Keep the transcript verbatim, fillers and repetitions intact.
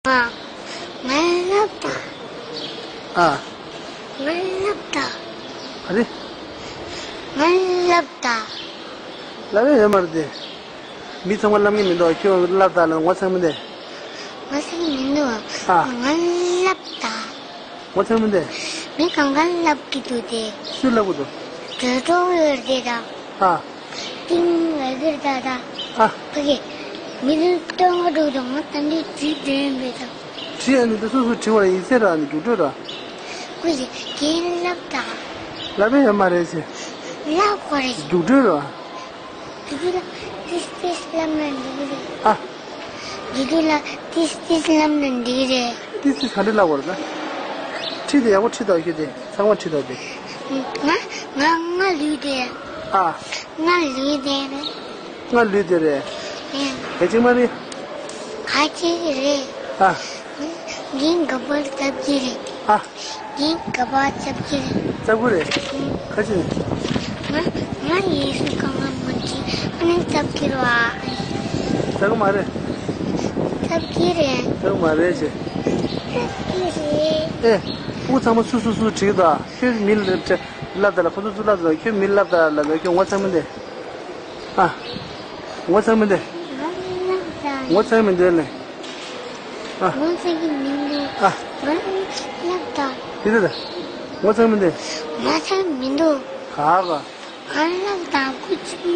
ང་ང་ལབ་ད། ཨ། ང་ལབ་ད། ཨ་རེ། ང་ལབ་ད། ལབ་ཡ་ཡོད་མ་རེད་དེ། མི་ཚང་མ་ལབ་ངེས་མི་འདུག་ཁྱོད་ལབ་ད་ལ་ངོ་ཚ་མི་འདུག་ངོ་ཚ་མི་འདུག་ཨ། ང་ལབ་ད། ངོ་ཚ་མི་འདུག་མི་གང་ག་ལབ་ཀྱི་འདུག་དེ། སུས་ལབ་ཀྱི་འདུག་གྲོས་གྲོགས་ཡོད་རེད་ད། ཨ། ཏིང་ངེ་གི་ད་ད། ཨ། ཕ་གི། མི་ལ་སྟོན་ག་འགྲོ་དང་ང་ད་འདི་དྲིས་དྲན་མེད་ད། དྲིས་ཨ་ནི་ད་སོ་སོ་དྲི་བ་ཡིན་ཟེར་ར་ནི་རྒྱུགས་སྤྲོད་ར། ཁོ་ཡི་གིན་ལབ་ད། ལབ་ཡ་ཡོད་མ་རེད་ཟེར། ལབ་དགོས་རེད། རྒྱུགས་སྤྲོད་ར། དེ་དུས་ལ་ཏིས་ཏིས་ལབ་ན་འགྲིག་གི་རེད། ཨ། དེ་དུས་ལ་ཏིས་ཏིས་ལབ་ན་འགྲིག་གི་རེད། ཏིས་ཏིས་ག་འདྲ་ལབ་དགོས་རེད་ད། ཁྲིད་དེ་ཡག་པོ་ཁྲིད་དང་ཁྱོད་དེ་ཚང་མ་ཁྲིད་དང་དེ། ང་ང་ང་ལུས་དེ། ཨ། ང་ལུས་དེ་རེད། ང་ལུས་དེ་རེད། ཨེ། ག་ཅིག་མ་རེད། ག་ཅིག་རེད། ཨ། ངས་ག་པར་བཏབ་ཀྱི་རེད། ཨ། ངས་ག་པར་བཏབ་ཀྱི་རེད། བཏབ་ཀྱི་རེད། ཨུ། ག་ཅིག་ང་ང་ཡིན་སུ་གང་ང་མ་འདྲི་ཨ་ནི་བཏབ་ཀྱི་རེད་བ། བཏབ་ཀྱི་མ་རེད། བཏབ་ཀྱི་རེད། བཏབ་ཀྱི་མ་རེད་ཅེ། བཏབ་ཀྱི་རེད། ཨེ། ཨུ་ཚང་མ་སུ་སུ་སུ་བྲིས་ད་ཁྱོད་མི་ལབ་ད་ལ་ཁོ་ཚོ་ཚུར་ལབ་ད་ལ་ཁྱོད་མི་ལབ་ད་ལ་ཁྱོད་ངོ་ཚ་མི་འདུག་ཨ། ངོ་ཚ་མི་འདུག་ང་ལབ་ད། ངོ་ཚ་མི་འདུག་ལེ། ཨ། ངོ་ཚ་གི་མི་འདུག་ཨ། ང་ལབ་ད། དེ་འདྲ་ད། ངོ་ཚ་མི་འདུག་ངོ་ཚ་མི་འདུག་ག་ག་ང་ལབ་ད་ཁུ་ཆུ།